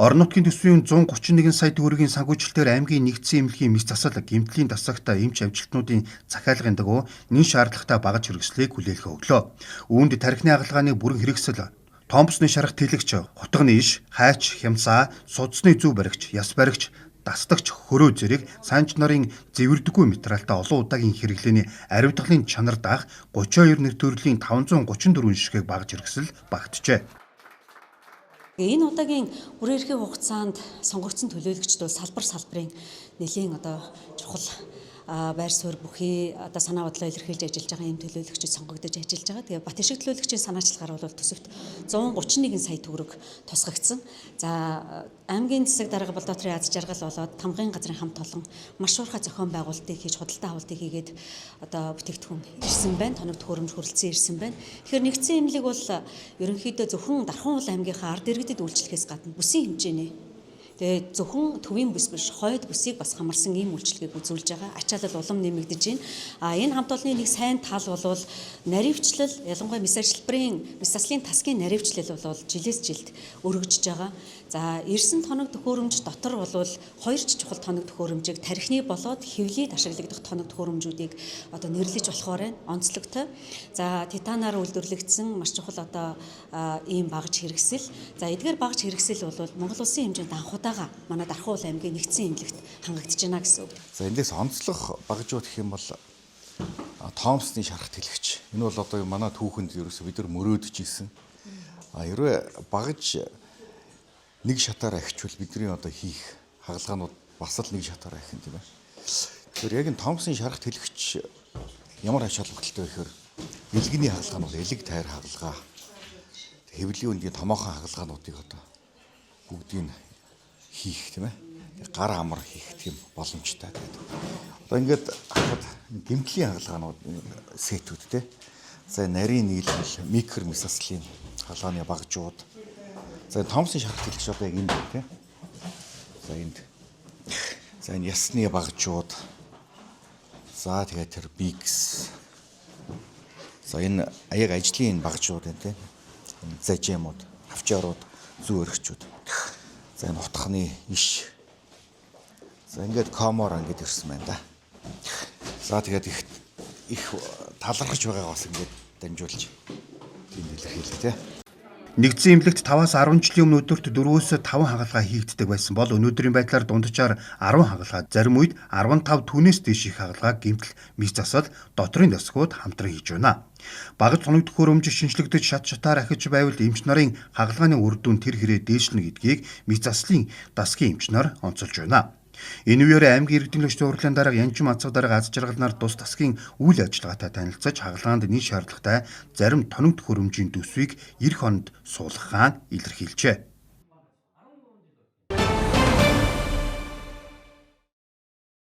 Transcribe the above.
Орон нутгийн төсвийн 131 сая төгрөгийн санхүүжилтээр аймгийн нэгдсэн эмнэлгийн мэс засал гэмтлийн дасагт эмч ажилтнуудын захиалгын дагуу нэн шаардлагатай багаж хэрэгслийг хүлээлгэн өглөө. Үүнд тархины хагалгааны бүрэн хэрэгсэл, Томпсны шарах тэлэгч, хутганы иш, хайч, хямсаа, судасны зүү баригч, яс баригч, дасдагч хөрөө зэрэг санж нарын зэвэрдэггүй материалтай олон удаагийн хэрэглээний аривдгалын чанар даах 32 нэр төрлийн 534 ширхэг багаж хэрэгсэл багтжээ. Энэ удаагийн бүрэн эрхийн хугацаанд сонгогдсон төлөөлөгчд бол салбар салбарын нэлийн одоо чухал байр суурь бүхий одоо санаа бодлоо илэрхийлж ажиллаж байгаа ийм төлөөлөгчд сонгогдож ажиллаж байгаа. Тэгээ Батэршиг төлөөлөгчийн санаачлагаар бол төсөвт 131 сая төгрөг тусгагдсан. За аймгийн засаг дарга Болдоотрын аз жаргал болоод тамгын газрын хамт олон маш уурхай зохион байгуулалтыг хийж худалдаа авалтыг хийгээд одоо бүтээгдэхүүн ирсэн байна. Тоног төхөөрөмж хүрэлцэн ирсэн байна. Тэгэхээр нэгдсэн эмнэлэг бол ерөнхийдөө зөвхөн Дархан уул аймгийнхаа ард иргэдэд үйлчлэхээс гадна бүсийн хэмжээний. Тэгээ зөвхөн төвийн бүс биш, хойд бүсийг бас хамарсан ийм үйлчилгээг үзүүлж байгаа. Ачаалал улам нэмэгдэж байна. А энэ хамт олонны нэг сайн тал бол наривчлал, ялангуяа мэс ажилбарын, мэс заслын тасгийн наривчлал бол жилээс жилд өргөжж байгаа. За ирсэн тоног төхөөрөмж дотор бол хоёр ч чухал тоног төхөөрөмжийг тархины болоод хэвлийд ашиглагдах тоног төхөөрөмжүүдийг одоо нэрлэж болохоор байна. Онцлогтой. За титанаар үйлдвэрлэгдсэн маш чухал одоо ийм багаж хэрэгсэл. За эдгээр багаж хэрэгсэл бол Монгол улсын хэмжээнд анх удаага манай Дархан уул аймгийн нэгдсэн эмнэлэгт хангагдж байна гэсэн үг. За эндээс онцлог багажууд гэх юм бол Томсны шарах тэлэгч. Энэ бол одоо манай түүхэнд ерөөсөө бид нар мөрөөдөж исэн. А хэрвээ багаж нэг шатаар ахичвал бидний одоо хийх хагалгаанууд бас л нэг шатаар ахин тийм ээ. Тэгэхээр яг энэ Томсын шарах тэлэгч ямар ач холбогдолтой вэ гэхээр элгэний хагалгаанууд, элэг тайр хагалгаа, хэвлэлийн үндийн томоохон хагалгаануудыг одоо бүгдийг хийх тийм ээ. Гар амар хийх тийм боломжтой гэдэг. Одоо ингээд харахад гэмтлийн хагалгаанууд сетүүд те. За нарийн нийлбэл, микро мисаслын хагалгааны багжууд. За Томсын шарах тэлэгч одоо яг энд байна те. За энд. За энэ ясны багжууд. За тэгээд тэр бикс. За энэ аяг ажлын энэ багжууд байна те. Энэ зажимууд, авчаарууд, зүү өргөчүүд. За энэ утхны иш. За ингээд комор ингээд ирсэн байна да. За тэгээд их их талархаж байгааг бас ингээд дамжуулж тийм илэрхийлээ те. Нэгдсэн эмнэлэгт 5-аас 10 жилийн өмнө өдөрт 4-өөс 5 хагалгаа хийгддэг байсан бол өнөөдрийн байдлаар дунджаар 10 хагалгаа, зарим үед 15 түүнээс дээш их хагалгаа гэмтэл мэс засал дотрын дасгууд хамтран хийж байна. Багаж тоног төхөөрөмж шинэчлэгдэж шат шатаар ахиж байвал эмч нарын хагалгааны үр дүн тэр хэрээр дээшлэнэ гэдгийг мэс заслын дасгийн эмч нар онцолж байна. Энэ үеэр аймгийн иргэдийн төлөөлөгчдийн хурлын дарга Янжим Ацаг дарга аз жаргалнаар тус тасгийн үйл ажиллагаатай танилцаж хагалгаанд нийт шаардлагатай зарим тоног төхөөрөмжийн төсвийг ирэх онд суулгахаа илэрхийлжээ.